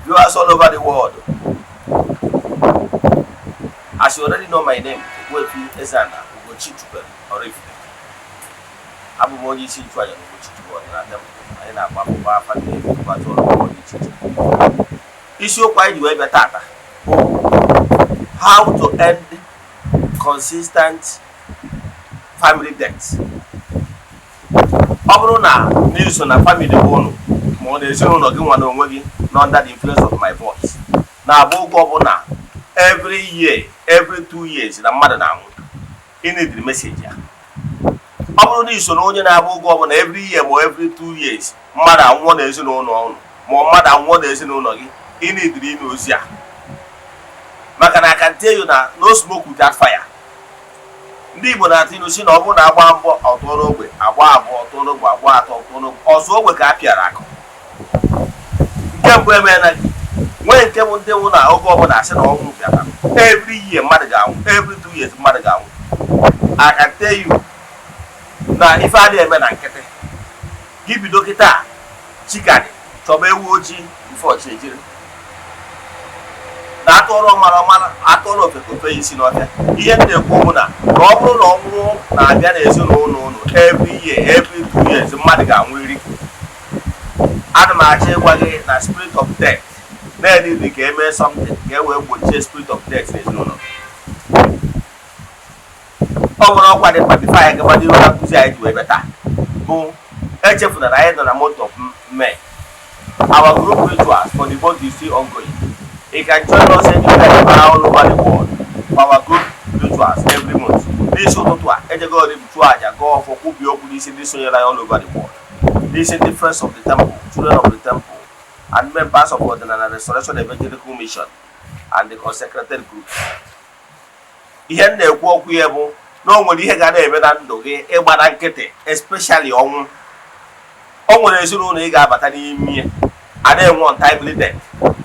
Viewers all over the world, as you already know my name, Ogbuefi Eze-Ana Ugochi Tubelu Oraifite. Abụ m onye isi nchụaja na Ugochi Tubelu Ọdịnala Temple. Anyị na-agba akwụkwọ afa ndị tụbatụ ọrụ mmụọ dị iche iche. Isiokwu anyị ji wee bịa tata bụ how to end consistent family death. Ọ bụrụ na n'iso na family bụ ụnụ, ma ọ na ezinụlọ gị nwa na onwe gị nọ under the influence of my voice, na-abụ oge ọbụla, every year, every 2 years, na mmadụ na-anwụ, ịnidiri message ya. Ọ bụrụ na iso na onye na-abụ oge ọbụla, every year ma every 2 years, mmadụ anwụọ na ezinụlọ ụnụ, ma ọ mmadụ anwụọ na ezinụlọ gị, ịnidiri ịnụ ozi a, maka na I can tell you na no smoke without fire. Ndị Igbo na-atụ ilu si na ọ bụrụ na agba mbọ ọtụọ n'ogbe, agba abụọ ọtụọ n'ogbe, agba atọ ọtụọ n'ogbe, ọzọ ogbe ka a pịara akụ. Nke mbụ emeela gị nwee, nke bụ ndị nwụ na oge ọbụla asị na ọnwụ bịara, every year mmadụ ga-anwụ, every 2 years mmadụ ga-anwụ. I can tell you na ife adịghị eme na nkịtị. Gị bido kịta chikadị chọba ewu ojii ife ọchị ejiri na atụọrọ ọmara ọmara, atụọrọ ofe ka ofe ya isi n'ọfịa. Ihe m na-ekwu bụ na ọ bụrụ na ọnwụ na-abịa n'ezinụlọ ụnụ every year, every 2 years, mmadụ ga-anwụrịrị. Ana m achọ ịgwa gị na spirit of death na-edidi ka emee something ka e wee gbochie spirit of death n'ezinụlọ. Ọ bụrụ ọkwa dị mkpa, before anyị gaba n'ihu na nkụzi anyị ji wee bịa taa, bụ echefuna na anyị nọ na month of May. Our group rituals for the month is still ongoing. You can join us anywhere you are all over the world for our group rituals every month. N'isi ụtụtụ a, ejegori m chụọ àjà, gaa ọfọ, kwubie okwu n'isi ndị sonyere anyị all over the world, n'isi ndị Friends of the Temple, Children of the Temple and members of Ọdịnala Restoration Evangelical Mission and the consecrated group. Ihe m na-ekwu okwu ya bụ na o nwere ihe ga na-eme na ndụ gị ịgbara nkịtị, especially ọnwụ. O nwere ezinụlọ ị ga-abata n'ime a na-enwe untimely death.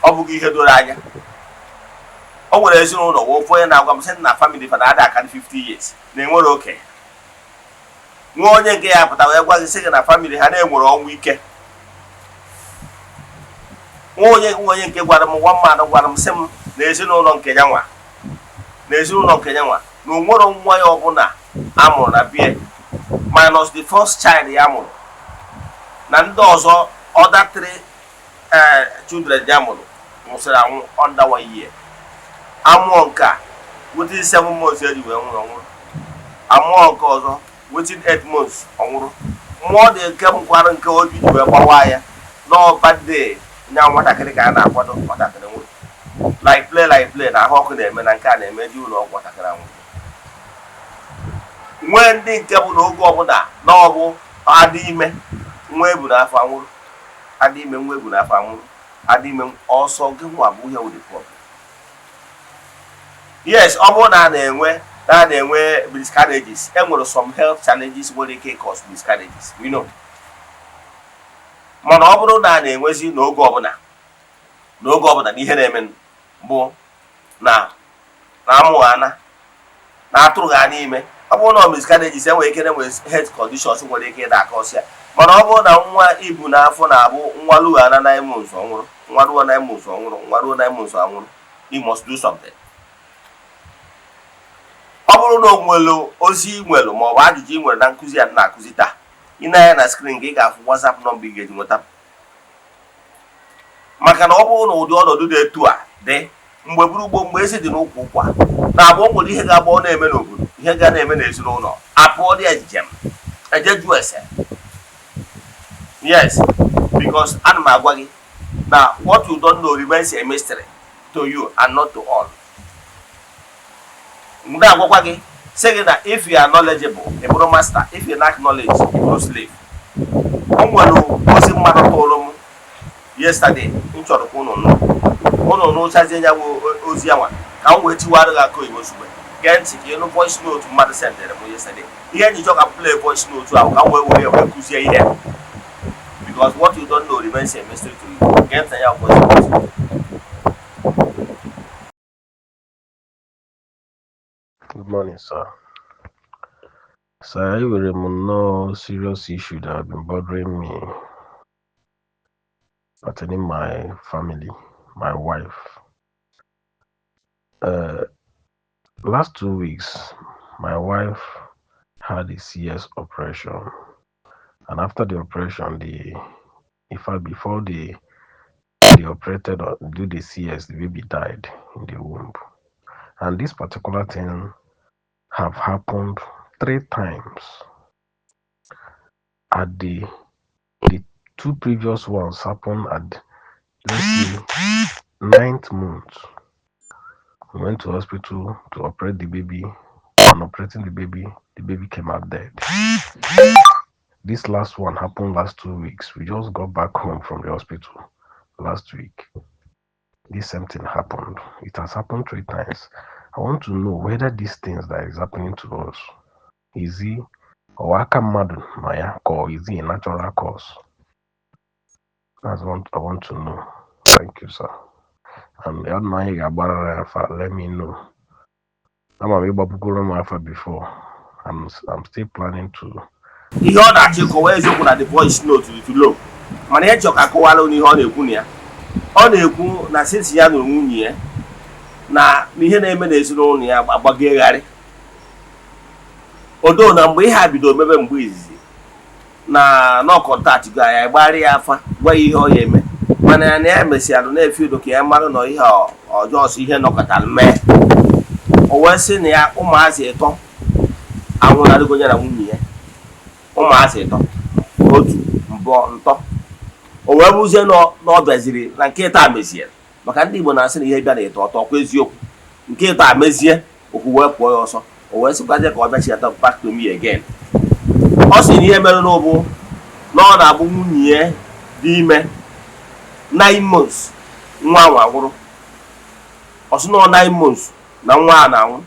Ọ bụghị ihe doro anya. O nwere ezinụlọ wee ofu onye na-agwa m sị na family fa na-ada akarị 50 years na enwere okenye. Nwa onye nke ya pụta wee gwa gị sị gị na family ha na-enwere ọnwụ ike. Nwa onye nke gwara m, nwa mmadụ gwara m sị m na ezinụlọ nke ya nwa, na ezinụlọ nke ya nwa, na o nwere nwa ya ọbụla amụrụ na bie minus the first child ya mụrụ, na ndị ọzọ, other three children ya mụrụ nwụsịrị anwụ under one year. Amụọ nke a, within 7 months eji wee nwụrụ ọnwụrụ. Amụọ nke ọzọ, within 8 months ọnwụrụ. Mmụọ dị nke mkwara nke obi ji wee gbawa ya n'ọbade nya nwatakịrị ka a na-akwado, nwatakịrị nwụrụ like play, like play, na ahụ ọkụ na-eme na nke a na-eme dị ụlọ ọgwụ, nwatakịrị anwụrụ. Nwee ndị nke bụ na oge ọbụla na ọ bụ adị ime, nwa ebu n'afọ anwụrụ, adị ime, nwa ebu n'afọ anwụrụ, adị ime ọsọ gị nwa bụ ihe wụ the problem. Yes, ọ bụrụ na a na-enwe miscarriages, e nwere some health challenges nwere ike cause miscarriages, we know. Mana ọ bụrụ na a na-enwezi n'oge ọbụla na ihe na-eme bụ na amụghị ana na atụrụ ha n'ime, ọ bụrụ na miscarriages, enwere ike na-enwe health conditions nwere ike ịda aka ọsịa. Mana ọ bụrụ na nwa ibu n'afọ na-abụ nwa ruo na 9 months ọ nwụrụ, nwa ruo 9 months ọ nwụrụ, nwa ruo 9 months ọ nwụrụ, you must do something. Ọ bụrụ na o nwere ozi ị nwere ma ọ bụ ajụjụ ị nwere na nkụzi a na-akụzi taa, ị na-anya na screen gị, ị ga-afụ WhatsApp number ị ga-eji nweta m. Maka na ọ bụrụ na ụdị ọnọdụ dị etu a dị mgbe buru ugbo, mgbe ezi dị n'ụkwụ ụkwa na-agba, o nwere ihe ga-agba ọ na-eme n'obodo, ihe ga na-eme n'ezinụlọ, apụọ dị njem eje jụọ ese. Yes, because ana m agwa gị na what you don't know remains a mystery to you and not to all. Mgbe agwakwa gị sị gị na if you are knowledgeable, ị bụrụ master; if you lack knowledge, ị bụrụ slave. O nwere ozi mmadụ tụrụ m yesterday m chọrọ ka ụnụ nụ, ụnụ nụchazie ya bụ ozi ya nwa, ka m wee tiwara gị aka oyibo ozugbo. Gee ntị ka ịnụ voice note mmadụ sendere m yesterday. Ihe nji chọ ka m play voice note ahụ ka m wee were ya wee kụzie ihe, because what you don't know remains a mystery to you. Gee ntị ya voice note. Good morning, sir. Sir, enwere m nnọọ serious issue that have been bothering me pertaining my family, my wife. Last 2 weeks, my wife had a CS operation, and after the operation, the in fact before they operated or do the CS, the baby died in the womb. And this particular thing have happened three times. At the two previous ones happened at, let's say, ninth month. We went to hospital to operate the baby. On operating the baby came out dead. This last one happened last 2 weeks. We just got back home from the hospital last week. This same thing happened. It has happened three times. I want to know whether these things that is happening to us, is it or aka mmadụ nọ ya ka or is it a natural cause? That's what I want to know. Thank you, sir. And ya na anyị ga-agbara ya afa, let me know. Ama m ịgbapụkwuru m afa before. I'm still planning to. Ihe ọ na-achọ ịkọwa, eziokwu na the voice note dị low, mana ihe chọ ka akọwala unu ihe ọ na-ekwu na ya, ọ na-ekwu na since ya nụrụ nwunye ya na ihe na-eme n'ezinụlọ ya agbagegharị odo, na mgbe ihe a bido mebe mgbe izizi na nọ contact go ya, gbara ya afa, gwa ya ihe ọ ya eme, mana ya na ya mesịara na-efe udo ka ya mara na ihe ọjọọ sọ ihe nọkọtara mee. O wee sị na ya ụmụazị ịtọ anwụnarịgo ya na nwunye ya, ụmụazị ịtọ, otu mbọ ntọ. O wee bụzie na ọ bịaziri na nke ịtọ a meziere, maka ndị Igbo na-asị na ihe bịa na ịtọ ọtọ kwa eziokwu. Nke ịtọ a mezie, okwu wee pụọ ya ọsọ. O wee sịkwazie ka ọ bịachiata back to me again. Ọ sị na ihe mere n'ụbụ na ọ na-abụ nwunye ya dị ime 9 months, nwa ahụ anwụrụ. Ọ sị na ọ 9 months na nwa a na-anwụ.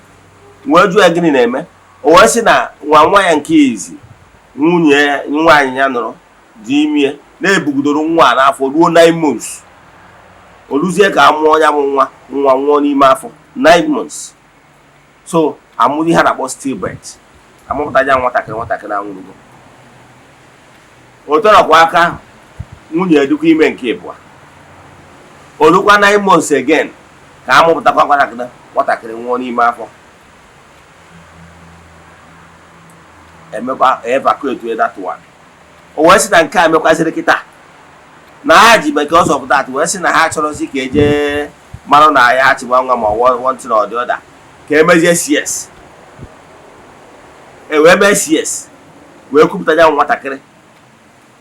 Wee jụọ ya gịnị na-eme, o wee sị na nwa nwa ya nke izi nwunye ya nwaanyị ya nụrụ dị ime na-ebugidoro nwa a n'afọ ruo 9 months. O ruzie ka a mụọ ya bụ nwa, nwa nwụọ n'ime afọ 9 months. So amụrụ ihe a na-akpọ stillbirth, amụpụta ya nwatakịrị, nwatakịrị anwụrụgo. O terọkwa aka, nwunye edukwa ime nke ịbụa, o rukwa 9 months again ka amụpụtakwa nwatakịrị, nwatakịrị nwụọ n'ime afọ. Emekwa evacuate that one. O wee sị na nke a mekwazịrị kịta na ha ji because of that wee sị na ha chọrọzi ka eje mara na ya achịgba nwa ma one thing or the other, ka emezie CS. E wee mee CS, wee kwupụta ya nwatakịrị.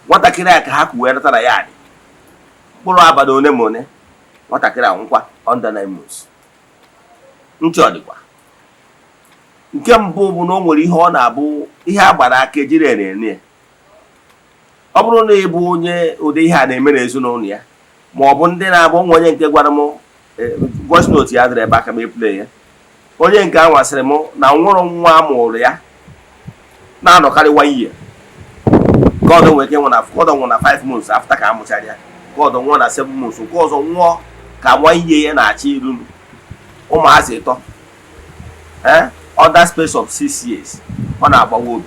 Nwatakịrị a ka ha kwụ wee nata na ya dị mkpụrụ abalị one ma one, nwatakịrị anwụkwa under 9 months. Ntị ọ dịkwa. Nke mbụ bụ na o nwere ihe ọ na-abụ ihe a gbara aka ejiri ene ya. Ọ bụrụ na ị bụ onye ụdị ihe a na-eme n'ezinụlọ ya, ma ọ bụ ndị na-abụ nwa onye nke gwara m voice note ya dịrị ebe aka m eplay ya, onye nke ahụ asịrị m na nwụrụ nwa a mụrụ ya na-anọkarị one year. Nke ọzọ nwere ike nwụ na, nke ọzọ nwụrụ na 5 months after ka a mụchara ya, nke ọzọ nwụọ na 7 months, nke ọzọ nwụọ ka one year ya na-achọ iru. Ụmụazị ịtọ, under space of 6 years, ọ na-agbawa obi.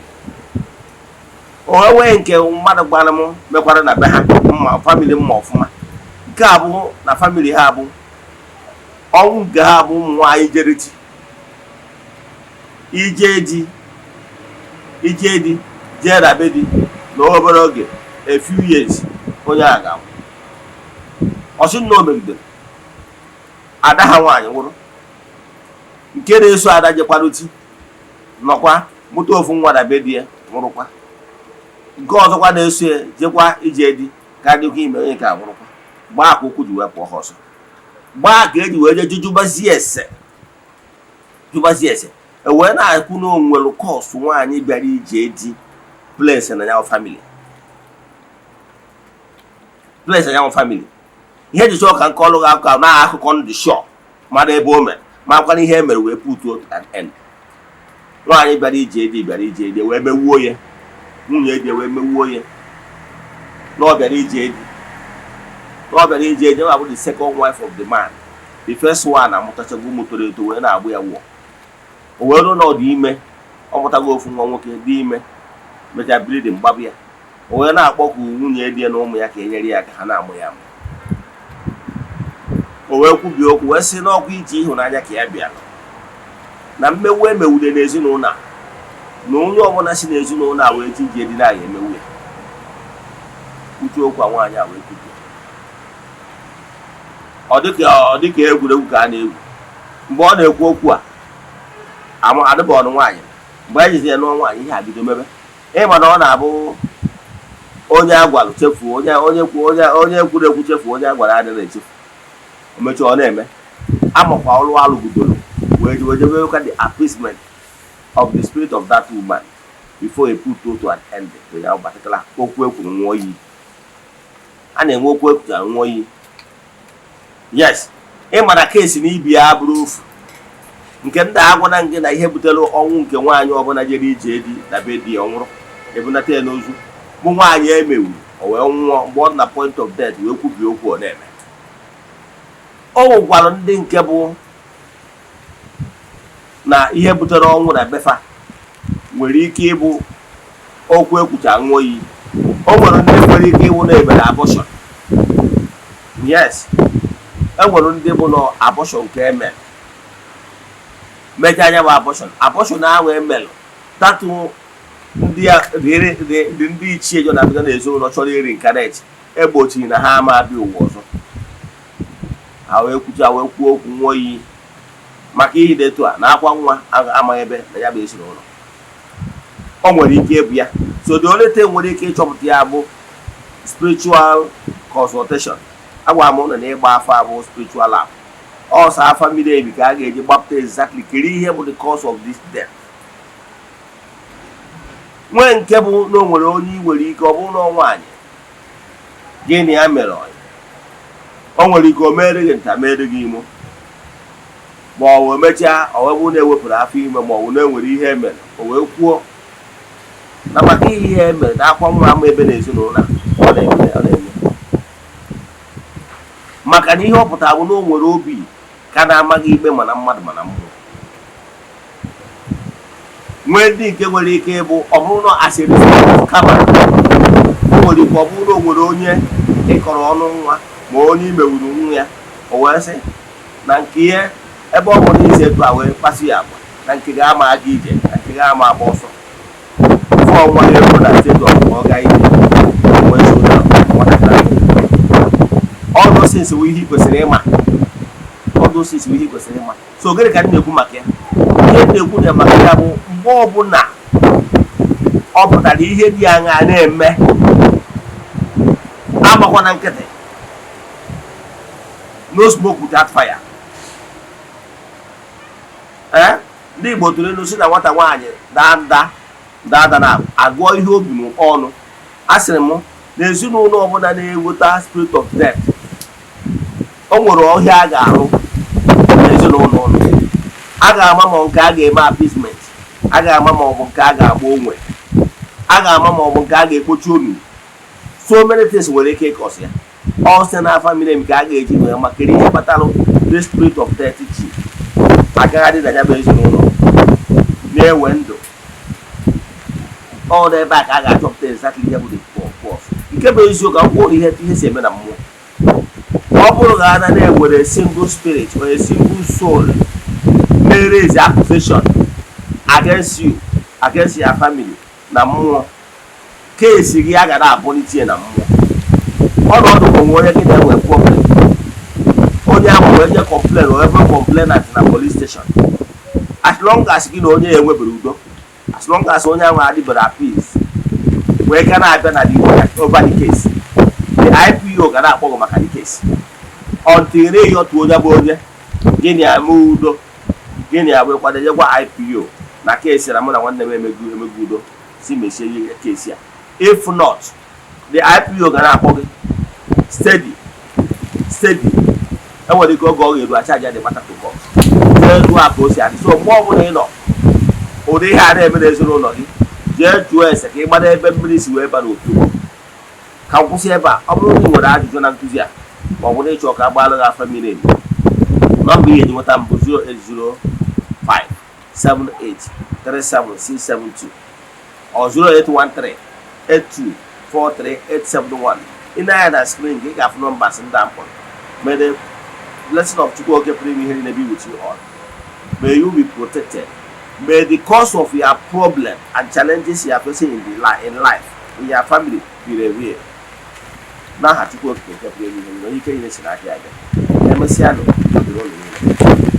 O enweghị nke mmadụ gwara m mekwara na be ha mma, family mma ọfụma. Nke a bụ na family ha bụ ọnwụ nke ha bụ ụmụ nwaanyị jere di, ije di, ije di, jee na be di na obere oge, a few years, onye a ga-anwụ. Ọ sị na o megidere ada ha nwaanyị nwụrụ, nke na-eso ada jekwara di, nọkwa mụta ofu nwa na be di ya, nwụrụkwa. Nke ọzọkwa na-eso ya jekwa ije di ka dịkwa ime, onye nke a nwụrụkwa. Gbaa ka ụkwụ ji wee pụọ ha ọsọ, gbaa ka eji wee jee jụjụbazie ese, jụbazie ese, e wee na-ekwu na onwere curse nwaanyị bịara ije di place na ya family, place na ya family. Ihe eji chọọ ka nke ọlụ gị akụkọ na akụkọ ndị shọ mara ebe o mere, marakwana ihe e mere wee put an end. Nwaanyị bịara ije di, bịara ije di, wee mewuo ya, nwunye di wee mewuo ya na ọ bịara ije di, na ọ bịara ije di. Bụ the second wife of the man. The first one amụtachago ụmụ toro eto wee na-agbụ ya wụọ. O wee ruo na ọ dị ime, ọ mụtago ofu nwa nwoke, dị ime, mechaa bleeding mgbabụ ya. O wee na-akpọku nwunye di ya na ụmụ ya ka e nyere ya aka ha na-amụ ya amụ. O wee kwubie okwu wee sị n'ọkwa iji ịhụnanya ka ya bịara na mmewu emewude n'ezinụlọ a, na onye ọbụla si n'ezinụlọ a wee ji ije dị na ya emewu ya. Uche okwu a, nwaanyị a wee kwubie. Ọ dịka egwuregwu ka a na-egwu. Mgbe ọ na-ekwu okwu a, adịba ọnụ nwaanyị. Mgbe e jizi ya nụọ nwaanyị, ihe a bido mebe. Ịma na ọ na-abụ onye agwalụ chefuo, onye kwuru ekwu chefuo, onye agwara adịghị echefu. O mechaa, ọ na-eme. Amakwa ọrụ alụgidoro wee wee jebe ka the appeasement of the spirit of that woman before he put to an end to ya particular okwu ekwuru nwụọ iyi. A na-enwe okwu ekwuchara nwụọ iyi. Yes, ịma na kesi na ibi ya bụrụ ofu nke ndị agwana gị na ihe butere ọnwụ nke nwaanyị ọbụla jere ije di na be di ya, ọ nwụrụ, ebunata ya n'ozu, bụ nwaanyị emewuru, o wee nwụọ. Mgbe ọ dị na point of death wee kwubie okwu, ọ na-eme. O nwekwara ndị nke bụ na ihe butere ọnwụ na befa nwere ike ịbụ okwu ekwucha ṅụọ iyi. O nwere ndị nwere ike ịwụ na emere abortion. Yes, e nwere ndị bụ na abortion ka emere, mechaa anya bụ abortion. Abortion ahụ emelụ tatụ ndị ndị ichie jọ na-abịa n'ezinụlọ chọrọ iri reincarnate, egbochiri na ha ama abịa ụwa ọzọ. Ha wee kwucha, wee kwuo okwu, nwụọ iyi maka ihe dị etu a na akwa nwa amaghị ebe na ya bụ ezinụlọ. O nwere ike ịbụ ya. So the only thing nwere ike ịchọpụta ya bụ spiritual consultation. Agwara m ụnụ na ịgba afa bụ spiritual lab. Ọsọ afa miri emi ka a ga-eji gbapụta exactly kedu ihe bụ the cause of this death. Nwee nke bụ na o nwere onye ị nwere ike ọ bụrụ na nwaanyị gịnị ya mere ọyị, o nwere ike o mere gị nta, mere gị imo, ma ọ wee mechaa, ọ wee bụrụ na ewepụrụ afọ ime, ma ọ bụ na enwere ihe emere, o wee kwuo na maka ihe emere na akwa nwa ama ebe na ezinụlọ a, ọ na-eme, ọ na-eme, maka na ihe ọ pụtara bụ na o nwere obi ka na-amaghị ikpe, mana mmadụ mana mmụọ. Nwee ndị nke nwere ike ịbụ ọ bụrụ na asịrị kama o nwere ike ọ bụrụ na o nwere onye ịkọrọ ọnụ nwa, ma onye imewuru nwa ya, o wee sị na nke ihe ebe ọ bụ na isi etu a wee kpasu ya agwa, na nke ga-ama aga ije, na nke ga-ama agba ọsọ fụọ nwa ya eruo na state of ka ọ gaa ije wee so na nwatakịrị ahụ. All those things bụ ihe ị kwesịrị ịma. All those things bụ ihe ị kwesịrị ịma. So gịnị ka m na-ekwu maka ya? Ihe m na-ekwu na maka ya bụ, mgbe ọbụla ọ pụtara ihe dị aṅaa na-eme, agbakwana nkịtị. No smoke without fire. Ee, ndị Igbo tụrụ ilu si na nwata nwaanyị daa nda daa ada na agụọ ihe obi n'ụkpọ ọnụ. A sịrị m na ezinụlọ ọbụla na-eweta spirit of death, o nwere ọhịa a ga-arụ n'ezinụlọ ụlọ. A ga-ama ma nke a ga-eme appeasement, a ga-ama ma ọ bụ nke a ga-agba onwe, a ga-ama ma ọ bụ nke a ga-ekpochi onu. So many things nwere ike ịkọsi ya. Ọ site n'afa miri emi ka a ga-eji wee ma kedu ihe kpatara the spirit of death ji agagharị na ya bụ ezinụlọ na-ewe ndụ. Ọ n'ebe a ka a ga-achọpụta exactly ihe bụ the cause. Nke bụ eziokwu, akwụkwọ ụlọ, ihe si eme na mmụọ, ọ bụrụ na a na-ewere single spirit or a single soul na-raise accusation against you, against your family na mmụọ, keesi gị a ga na-abụlite na mmụọ. Ọnọdụ bụ onwe onye gị na-enwe problem, onye ahụ wee je complain or ebe complainant na police station, as long as gị na onye ya enwebere udo, as long as onye ahụ adịbere appease wee ka na-abịa na the over the case, the IPO ga na-akpọ gị maka the case until na-eyọtu onye bụ onye gị na ya mee udo, gị na ya wee kwadonyekwa IPO na case na mụ na nwanne m emego emego udo, si mechie ihe case a. If not, the IPO ga na-akpọ gị steady steady. Enwere ike oge ọ ga-eru achaja dị matter to court. Elu a ka o si adị. So mgbe ọbụla ị nọ ụdị ihe a na-eme n'ezinụlọ gị, jee jụọ ese ka ị mara ebe mmiri si wee ba n'otu. Ka m kwụsị ebe a. Ọ bụrụ na ị nwere ajụjụ na nkụzi a, ma ọ bụ na ịchọ ka a gbaara gị afa miri emi, nọmba ihe eji nweta m bụ 08057837672 or 08138243871. Ị na-anya na screen gị, ị ga-afụ numbers ndị a mkpọrọ. May the blessing of Chukwu Okike pụrụ ime ihe niile be with you all. May you be protected. May the cause of your problem and challenges you are facing in life, in your family, be revealed. N'aha Chukwu Okike nke pụrụ ime ihe niile, onye ike niile si n'aka ya bịa. Emesịanụ, dịrị ụnụ niile.